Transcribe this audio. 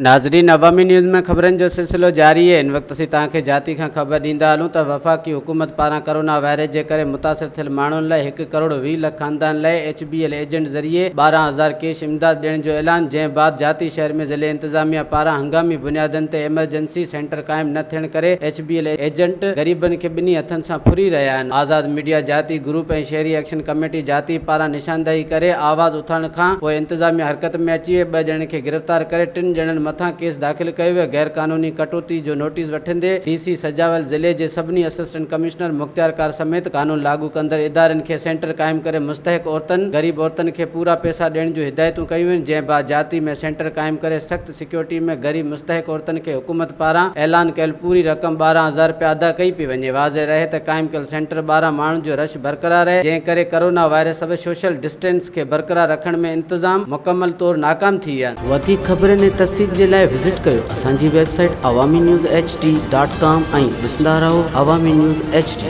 ناظرين عوامي نيوز ۾ خبرن جو سلسلو جاري آهي هن وقت اسين توهان کي جاتي کان خبر ڏيندا هلون ته وفاقي حڪومت پاران ڪرونا وائرس جي ڪري متاثر ٿيل ماڻهن لاء هڪ ڪروڙ 20 لک خاندان لاء ايڇ بي ايل ايجنٽ ذريعي 12,000 ڪيش امداد ڏيڻ جو اعلان جنهن بعد جاتي شهر ۾ ضلعي انتظاميا پاران هنگامي بنيادن تي ايمرجنسي سينٽر قائم نه ٿيڻ ڪري ايڇ بي ايل ايجنٽ غريبن کي ٻنهي هٿن سان ڦري رهيا آهن آزاد ميڊيا جاتي گروپ ۽ شهري ايڪشن ڪميٽي جاتي پاران نشاندهي ڪري آواز اٿارڻ کان پوء انتظاميا حرڪت ۾ اچي وئي، ٻه ڄڻن کي گرفتار ڪري ٽن ڄڻن مٿان ڪيس داخل ڪيو ويو، غير قانوني ڪٽوتي جو نوٽيس وٺندي ڊي سي سجاول ضلعي جي سڀني اسسٽنٽ ڪمشنر، مختيارڪار سميت قانون لاڳو ڪندڙ ادارن کي سينٽر قائم ڪري مستحق عورتن، غريب عورتن کي پورا پئسا ڏيڻ جون هدايتون ڪيون ويون، جنهن بعد جاتي ۾ سينٽر قائم ڪري سخت سيڪيورٽي ۾ غريب مستحق عورتن کي حڪومت پاران اعلان ڪيل پوري رقم 12,000 رپيا ادا ڪئي پئي وڃي، واضح رهي ته قائم ڪيل سينٽر ٻاهران ماڻهن جو رش برقرار رهي جنهن ڪري ڪرونا وائرس سبب سوشل ڊسٽنس کي برقرار رکڻ ۾ انتظام مڪمل طور ناڪام ٿي ويا آهن. وڌيڪ خبرن ۽ تفصيل جي لاء وزٽ ڪيو اسان جي website Awami news H D dot com ۽ ڏسندا رهو عوامي نيوز ايڇ ڊي.